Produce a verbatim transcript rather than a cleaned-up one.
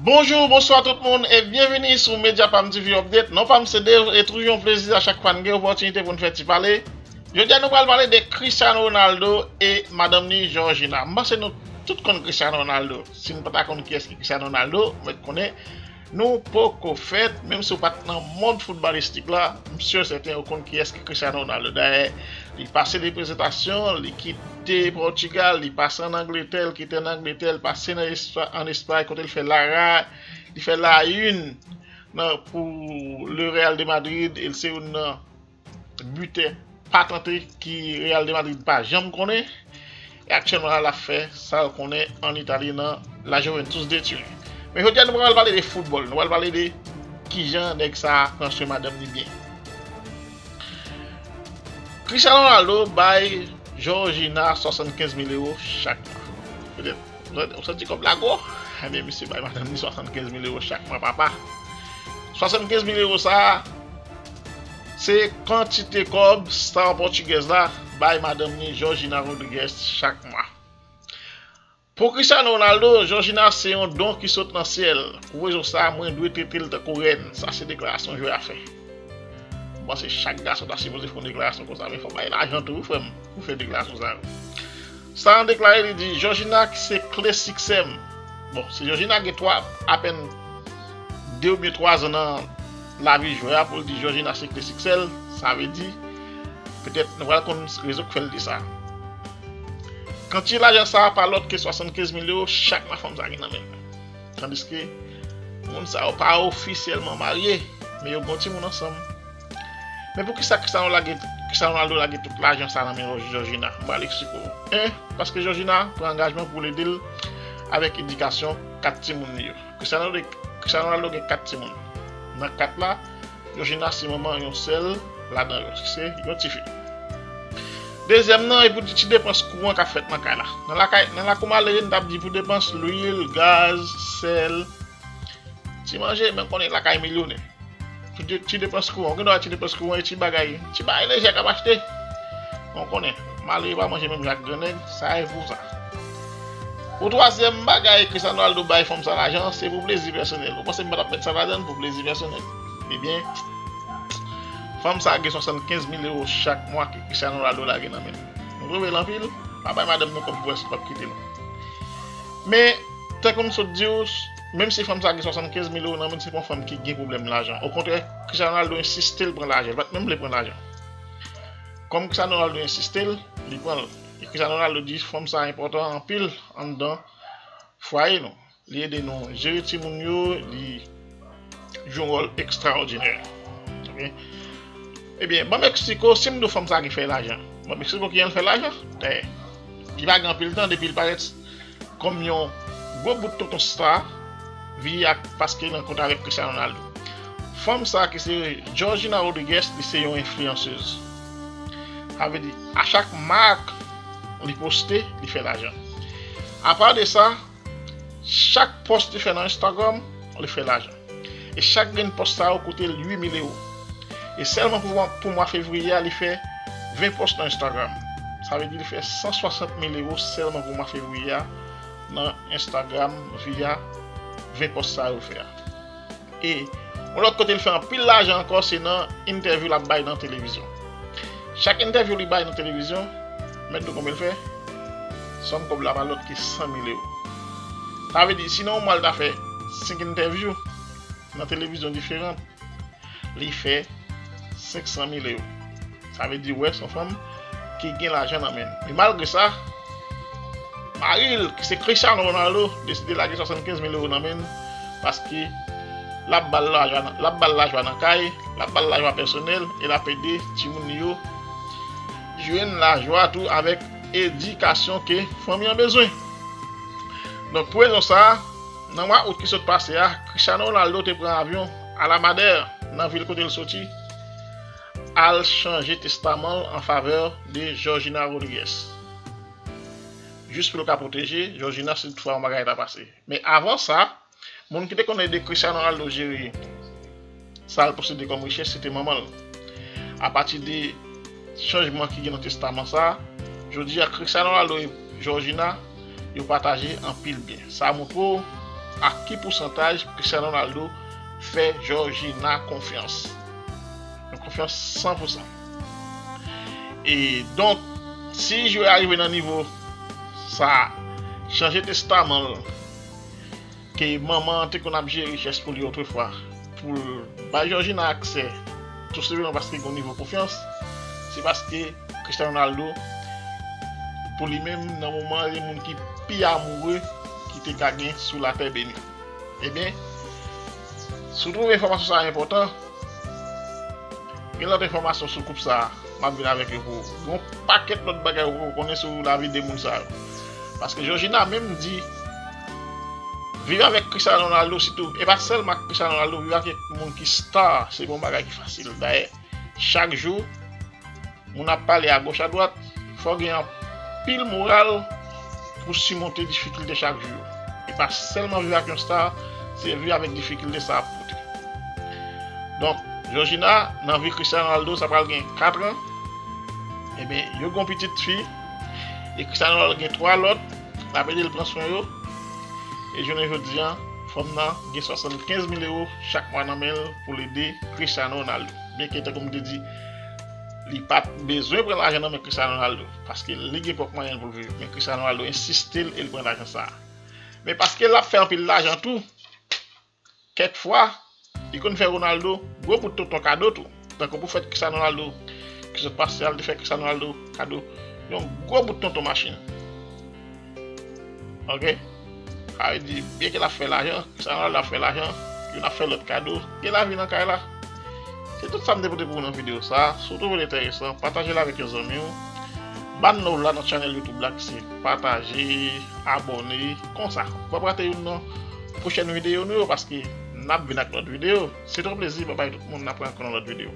Bonjou, bonswa tout moun e byenvini sou Media Pam T V Update. Non pa m se Dave e toujou yon plezi a chak fwa n gen opòtinite pou n fè ti pale. Jodi a nou pral pale de Cristiano Ronaldo e madanm ni Georgina. M panse nou tout konn Cristiano Ronaldo. Si n pa ta konn kiyès ki Cristiano Ronaldo, mwen konnen nou poko fèt, menm si w pa t nan mond foutbòlistik la, m si sèten ou konn kiyès ki Cristiano Ronaldo. Dayè, li pase de prezantasyon, li kite Pòtigal, li pase ann Angletè, li kite ann Angletè, li pase nan Espay, ann Espay, kote l fè la ra, li fè la une nan, pou le Real de Madrid, e l se youn nan bitè patante ki Real de Madrid pa janm konnen. E aktyèlman la, l ap fè sa l konnen ann Itali nan la Juventus de Turin. Men jodi a, nou pa pral pale de foutbòl, nou pral pale de kijan nèg sa a pran swen madanm ni byen. Cristiano Ronaldo bay Georgina swasannkenz mil ewo chak mwa. Petèt, ou santi kòb la gwo? Ebyen, misye bay madanm ni swasannkenz mil ewo chak mwa, papa. Swasannkenz mil ewo sa a, se kantite kòb star pòtigèz la bay madanm ni Georgina Rodriguez chak mwa. Pou Cristiano Ronaldo, Georgina se yon don ki sot nan syèl. Pou rezon sa a, mwen dwe trete l tankou rèn. Sa se deklarasyon jwè a fè. M panse chak gason ta sipoze fè yon deklarasyon konsa, men fò w bay lajan tou, wi, frè m, pou fè deklarasyon sa yo. Sa a deklare, li di, Georgina ki se kle siksè m. Bon, si Georgina gen twa, apèn de oubyen twa zan nan lavi jwè a pou l di Georgina se kle siksè l, sa vle di, petèt nou pral konn rezon k fè l di sa. Kantite lajan sa a pa lòt ke swasannkenz mil ewo chak mwa fanm sa a gen nan men l. Tandiske moun sa yo pa ofisyèlman marye, men yo gen yon timoun ansanm. Men poukisa Cristiano lage, Cristiano Ronaldo lage tout lajan sa nan men Georgina? M pral eksplike w. En, paske Georgina pran angajman pou l ede l avèk edikasyon kat timoun li yo. Cristiano, Cristiano Ronaldo gen kat timoun. Nan kat la, Georgina se manman yon sèl ladan yo, se yon tifi. Dezyèm nan, e pou ti, ti depans kouran k ap fèt nan kay la. Nan lakay, nan lakou malere, n t ap di pou depans lwil, gaz, sèl, ti manje, men konnen lakay milyonè. Ti, ti depans kouran, ou gen dwa ti depans kouran e ti bagay, ti bagay lejè k ap achte. Bon, konnen, malere pa manje menm jan ak gran nèg, sa e pou sa. Pou twazyèm bagay, Cristiano Ronaldo bay fanm sa lajan, se pou plezi pèsonèl. Ou panse m pa t ap met sa ladan l pou plezi pèsonèl? Ebyen, fanm sa gen swasannkenz mil ewo chak mwa ke Cristiano Ronaldo lage nan men l. Nou twouve l anpil, pa bay madanm nou kòb pou wè si l p ap kite nou. Men, tankou m sot di w, menm si fanm sa gen swasannkenz mil ewo nan men l, se pa yon fanm ki gen pwoblèm lajan. Okontrè, Cristiano Ronaldo ensiste l pran lajan, l pa t menm vle pran lajan. Kòm Cristiano Ronaldo ensiste l, li pran l. E Cristiano Ronaldo di fanm sa enpòtan anpil anndan fwaye nou. Li ede nou jere timoun yo, li jwe yon wòl ekstraòdinè. Ok? Ebyen, ban m eksplike w, si m di w fanm sa ki fè lajan, ban m eksplike w kijan l fè lajan. Dayè, li pa gen anpil tan depi l parèt kòm yon gwo bout tonton star, via paske l rankontre avèk Cristiano Ronaldo. Fanm sa ki se Georgina Rodriguez, li se yon enfliyansez. Sa vle di, a chak mak li poste, li fè lajan. Apa de sa, chak pòs li fè nan Instagram, li fè lajan. E chak grenn pòs sa yo koute l uit mil ewo. E sèlman pou mwa, pou mwa fevriye a, li fè ven pòs nan Instagram. Sa vle di li fè san swasant mil ewo sèlman pou mwa fevriye a nan Instagram via ven pòs sa yo fè a. E yon lòt kote l fè anpil lajan ankò, se nan entèvyou l ap bay nan televizyon. Chak entèvyou li bay nan televizyon, mèt di w konbyen l fè? Sòm kòb la pa lòt ke san mil ewo. Sa vle di, si nan yon mwa l ta fè senk entèvyou nan televizyon diferan, li fè senk san mil ewo. Sa vle di, w wè, se yon fanm ki gen lajan nan men l. Men malgre sa, mari l, ki se Cristiano Ronaldo, deside lage swasannkenz mil ewo nan men l, paske l ap ba l lajwa nan, l ap ba l lajwa nan kay, l ap ba l lajwa pèsonèl, e l ap ede timoun li yo jwenn lajwa tou avèk edikasyon ke fanmi an bezwen. Donk, pou rezon sa a, nan mwa out ki sot pase a, Cristiano Ronaldo te pran avyon al a Madère, nan vil kote l soti, al chanje testaman l an favè de Georgina Rodriguez. Jis pou l ka pwoteje Georgina si toutfwa yon bagay ta pase. Men avan sa, moun ki te konn ede Cristiano Ronaldo jere sa l posede kòm richès, se te manman l. Apati de chanjman ki gen nan testaman sa a, jodi a Cristiano Ronaldo e Georgina, yo pataje anpil byen. Sa montre w ak ki pousantaj Cristiano Ronaldo fè Georgina konfyans. Yon konfyans san pou san. E donk, si jwè a rive nan nivo sa, chanje testaman l, ke manman an te konn ap jere richès pou li otrefwa, pou l bay Georgina aksè, tou senpleman paske gen yon nivo konfyans, se paske Cristiano Ronaldo, pou li menm, nan moman an, se moun ki pi amoure ki te ka gen sou latè beni. Ebyen, si w twouve enfòmasyon sa a enpòtan, gen lòt enfòmasyon sou koup sa a, m ap vin avèk yo pou ou. Gen yon pakèt lòt bagay ou poko konnen sou lavi de moun sa yo. Paske Georgina menm di, viv avèk Cristiano Ronaldo sitou, e pa sèlman ak Cristiano Ronaldo, viv ak moun ki star, se pa yon bagay ki fasil. Dayè, chak jou, moun ap pale agoch adwat, fò w gen anpil moral pou simonte difikilte chak jou yo. E pa sèlman viv ak yon star, se viv avèk difikilte sa ap pote. Donk, Georgina, nan vi Cristiano Ronaldo, sa pral gen kat an. Ebyen, yo gen yon pitit fi, e Cristiano Ronaldo gen twa lòt, l ap ede l pran swen yo. E jounen jodi a, fanm nan gen swasannkenz mil ewo chak mwa nan men l pou l ede Cristiano Ronaldo. Byenke, tankou m te di, li pa t bezwen pran lajan nan men Cristiano Ronaldo, paske li gen pwòp mwayen l pou l viv. Men Cristiano Ronaldo ensiste l e l pran lajan sa a. Men paske l ap fè anpil lajan tou, kèk fwa, li konn fè Ronaldo gwo bout tonton kado tou. Tankou pou fèt Cristiano Ronaldo ki sot pase a, l te fè Cristiano Ronaldo kado yon gwo bout tonton machin. Oke? Sa vle di, byenke l ap fè lajan, Cristiano Ronaldo ap fè lajan, youn ap fè lòt kado, gen lavi nan kay la. Se tout sa m te pote pou ou nan videyo sa a. Si w twouve l enteresan, pataje l avèk yon zanmi w. Ban nou la nan channel YouTube la ki se pataje, abòne, konsa. Pa p rate youn nan pwochèn videyo nou yo, paske n ap vin ak lòt videyo. Se yon plezi, babay tout moun, n ap wè ankò nan lòt videyo.